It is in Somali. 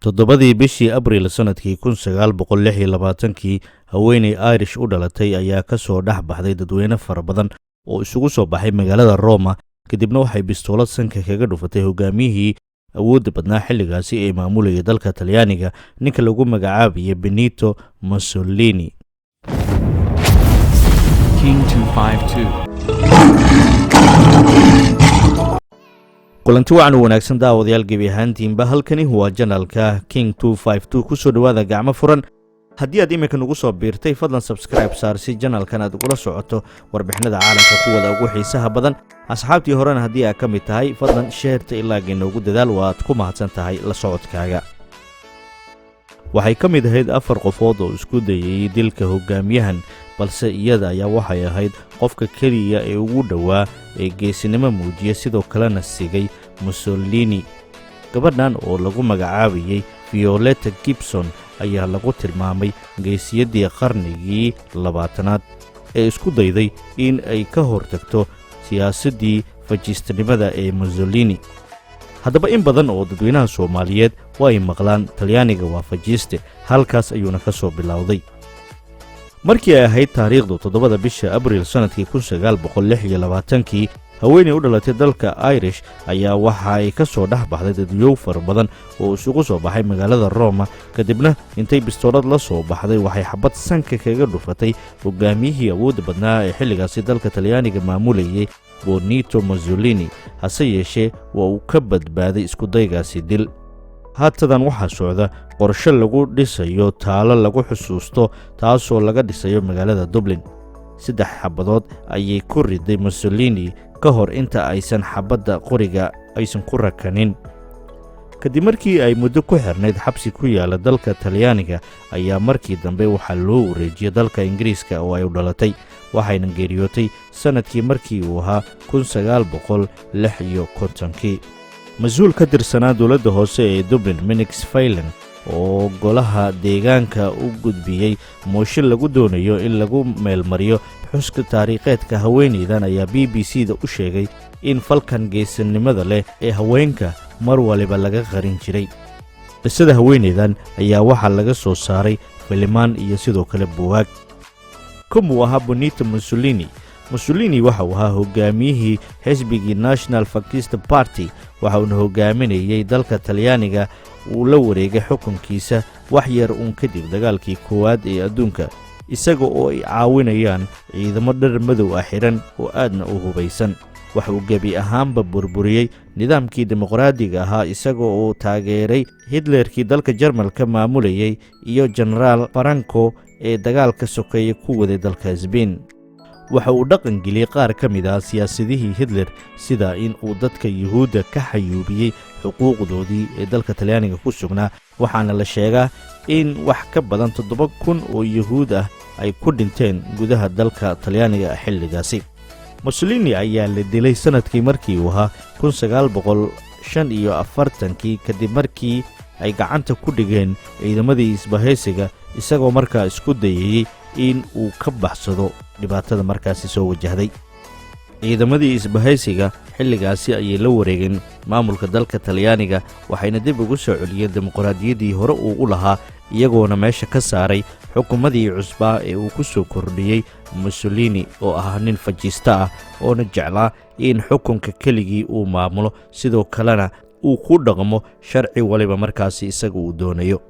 7dii bishii Abriil sanadkii 1926kii, haweeney Irish u dhalatay ayaa ka soo dhex baxday dadweyne fara badan oo isugu soo baxay magaalada Roma. Kadibna waxay bistoolad sanka kaga dhufatay hogaamiyihii awoodda badnaa xilligaasi ee maamulayay dalka Talyaaniga, ninka lagu magacaabayay Benito Mussolini. King 252. Kulanti wacan u wanaagsan, daawadayaal gebi ahaantiinba. Halkani waa channelka King 252. Kusoo dhowaada gacmo furan. Haddii aad iminka nagu soo biirtay, fadlan subscribe saar si channelkan aad ugula socoto warbixinada caalamka kuwada ugu xiisaha badan. Asxaabtii horena haddii aad ka mid tahay, fadlan shareta ilaaga inoogu dadaal. Waad ku mahadsan tahay la socodkaaga. Waxay ka mid ahayd afar qofood oo isku dayay dilka hogaamiyahan, balse iyada ayaa waxay ahayd qofka keliya ee ugu dhowaa ee geesinimo muujiya, sidoo kalena sigay Mussolini. Gabadhan oo lagu magacaabayay Violetta Gibson ayaa lagu tilmaamay geesiyaddii qarnigii 20aad ee isku dayday in ay ka hortagto siyaasaddii fajiistanimada ee Mussolini. Haddaba, in badan oo dadweynaha Soomaaliyeed waa ay maqlaan Talyaaniga waa fajiiste, halkaas ayuuna ka soo bilowday. Markii ay ahayd taariikhdu 7da bisha Abriil sannadkii 1926kii, haweeney u dhalatay dalka Irish ayaa waxa ay ka soo dhex baxday dadyow fara badan oo isugu soo baxay magaalada Roma. Kadibna intay bistoolad la soo baxday, waxay xabad sanka kaga dhufatay hogaamiyihii awoodda badnaa ee xilligaasi dalka Talyaaniga maamulayay, Benito Mussolini. Hase yeeshee, waa uu ka badbaaday iskudaygaasi dil. Haatadan waxaa socda qorshe lagu dhisayo taalo lagu xusuusto, taasoo laga dhisayo magaalada Dublin. Saddex xabadood ayay ku riday Mussolini ka hor inta aysan xabadda qoriga aysan ku rakanin. Kadib markii ay muddo ku xirnayd xabsi ku yaala dalka Talyaaniga, ayaa markii dambe waxaa loo wareejiyey dalka Ingiriiska oo ay u dhalatay, waxayna geeriyootay sannadkii markii uu ahaa 1956kii. Mas-uul ka tirsanaa dowladda hoose ee Dublin, Minix Faylan, oo golaha deegaanka u gudbiyey mooshin lagu doonayo in lagu meelmariyo xuska taariikheedka haweeneydan, ayaa BBC da u sheegay in falkan geesinimada leh ee haweenka mar waliba laga qarin jiray. Qisada haweeneydan ayaa waxaa laga soo saaray filimaan iyo sidoo kale buwaag. Kumuu ahaa Benito Mussolini? Mussolini waxa uu ahaa hogaamiyihii xisbigii National Fascist Party, waxa uuna hogaaminayey dalka Talyaaniga. Uu la wareegay xukunkiisa wax yar uun kadib dagaalkii koowaad ee adduunka, isaga oo ay caawinayaan ciidamo dhar madow ah xidhan oo aadna u hubaysan. Waxa uu gebi ahaanba burburiyey nidaamkii dimuqraadiga ahaa, isaga oo taageeray Hitlerkii dalka Jarmalka maamulayey iyo Jenaraal Franco ee dagaalka sokeeye ku waday dalka Sbain. Waxa uu dhaqan geliyey qaar ka mid ah siyaasadihii Hitler, sida in uu dadka Yuhuudda ka xayuubiyey xuquuqdoodii ee dalka Talyaaniga ku sugnaa, waxaana la sheegaa in wax ka badan 7000 oo Yuhuud ah ay ku dhinteen gudaha dalka Talyaaniga xilligaasi. Mussolini ayaa la dilay sannadkii markii uu ahaa 1945kii, kadib markii ay gacanta ku dhigeen ciidamadii isbahaysiga, isagoo markaa isku dayayey in uu ka baxsado dhibaatada markaasi soo wajahday. Ciidamadii isbahaysiga xilligaasi ayay la wareegeen maamulka dalka Talyaaniga, waxayna dib ugu soo celiyeen dimuqraadiyaddii hore uu u lahaa, iyagoona meesha ka saaray xukuumadii cusbaa ee uu ku soo kordhiyey Mussolini, oo ahaa nin fajiista ah oona jeclaa in xukunka keligii uu maamulo, sidoo kalena uu ku dhaqmo sharci waliba markaasi isaga uu doonayo.